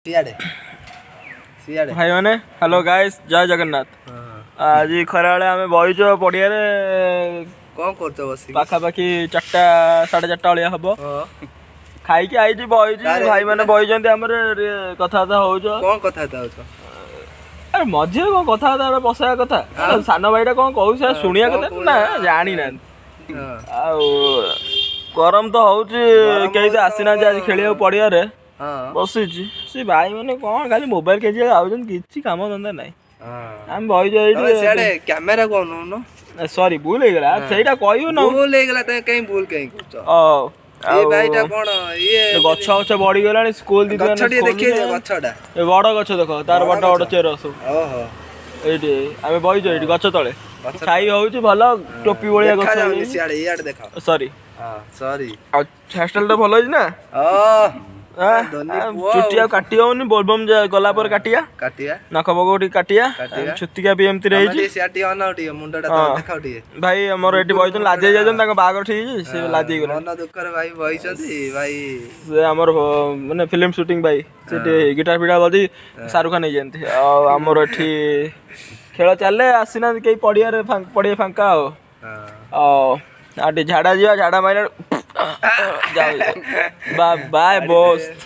ସିଆଡ଼େ ସିଆଡ଼େ। ଭାଇମାନେ, ହ୍ୟାଲୋ ଗାଇସ୍, ଜୟ ଜଗନ୍ନାଥ। ଆଜି ଖରାବେଳେ ଆମେ ବଇଛୁ ପଡ଼ିଆରେ। କଣ କରୁଛ ବସିକି? ପାଖାପାଖି 4ଟା 4:30 ଭଳିଆ ହବ। ଖାଇକି ଆଇଛି, ବଇଛି। ଆରେ, ଭାଇମାନେ ବଇଛନ୍ତି, ଆମର ଟିକେ କଥାବାର୍ତ୍ତା ହଉଛ। କଣ କଥାବାର୍ତ୍ତା ହଉଛ? ଆରେ, ମଝିରେ କଣ କଥାବାର୍ତ୍ତା ବସେଇବା କଥା? ସାନ ଭାଇଟା କଣ କହୁଛି ସେଟା ଶୁଣିବା କଣ କଥା କହୁଛି? ନା ଜାଣିନାହାନ୍ତି। ଆଉ ଗରମ ତ ହଉଛି। ଗରମ କେହି ତ ହଉଛି। ଆସିନାହାନ୍ତି ଆଜି ଖେଳିବାକୁ ପଡ଼ିଆରେ। ବସିଛି। ସେ ଭାଇମାନେ କଣ ଖାଲି ମୋବାଇଲ ଖେଞ୍ଚିବାକୁ ଆଉଛନ୍ତି, କିଛି କାମ ଧନ୍ଦା ନାହିଁ। ଆମେ ବଇଛୁ ତମେ ସିଆଡ଼େ ଏଇଠି। କ୍ୟାମେରା କୁ ଅନଉନ। ସରି, ଭୁଲ ହେଇଗଲା। ସେଇଟା କହିବୁ ନା। ଭୁଲ ହେଇଗଲା। ତମେ କାଇଁ ଭୁଲ କାଇଁ କହୁଛ? ଓ ଏ ଭାଇଟା କଣ ଇଏ? ଗଛ ଗଛ ବଢିଗଲାଣି, ସ୍କୁଲ ଦିଦି। ଗଛ ଟିକେ ଦେଖେଇ ଦିଅ ଗଛଟା। ଏ ବଡ ଗଛ ଦେଖ, ତାର ବଡ ବଡ ବଡ ଗଛ। ଚେର ସବୁ। ଏଇଠି ଆମେ ବଇଛୁ, ଏଇଠି ଗଛ ତଳେ। ଗଛ ଛାଇ ହଉଛି ଭଲ, ଟୋପି ଭଳିଆ ଗଛ। ଦେଖାଯାଉନି ସିଆଡ଼େ, ଇଆଡ଼େ ଦେଖ। ସରି। ହଁ, ସରି। ଆଉ ହେୟାର ଟା ଭଲ ହେଇଛି ନା? ଓ ଆଁ? ଧୋନି ଆ, ପୁଅ। ଚୁଟି ଆଉ କାଟି ହଉନି। ବୋଲବମ୍ ଗଲା ପରେ କାଟିବା। କାଟିବା। ନଖ ଫଖ ଟିକେ କାଟିବା। କାଟିବା। ଛୁତିକା ବି ଏମିତି ତମେ ରହିଛି। ଟିକେ ସିଆଡ଼େ ଟିକେ ଅନାଅ, ଟିକେ ମୁଣ୍ଡଟା ଦେଖାଅ ଟିକେ। ଭାଇ ଆମର ଏଠି ବଇଛନ୍ତି, ଲାଜେଇ ଯାଉଛନ୍ତି। ତାଙ୍କ ବାହାଘର ଠିକ ହେଇଛି, ସେ ଲାଜେଇ ଗଲେ। ମନ ଦୁଃଖରେ ଭାଇ ବଇଛନ୍ତି ଭାଇ। ସେ ଆମର ମାନେ ଫିଲ୍ମ ସୁଟିଂ ଭାଇ, ସେ ଟିକେ ଗିଟାର ଫିଟାର ବଜେଇ ଶାହରୁଖ ଖାନ ହେଇଯାନ୍ତି। ଆଉ ଆମର ଏଠି ଖେଳ ଚାଲେ, ଆସିନାହାନ୍ତି କେହି ପଡ଼ିଆରେ। ପଡ଼ିଆ ଫାଙ୍କା। ଆଉ ଆଉ ଆଉ ଟିକେ ଝାଡ଼ା ଯିବା। ଝାଡ଼ା ମାରିଲା ଯାଉ। Bye bus.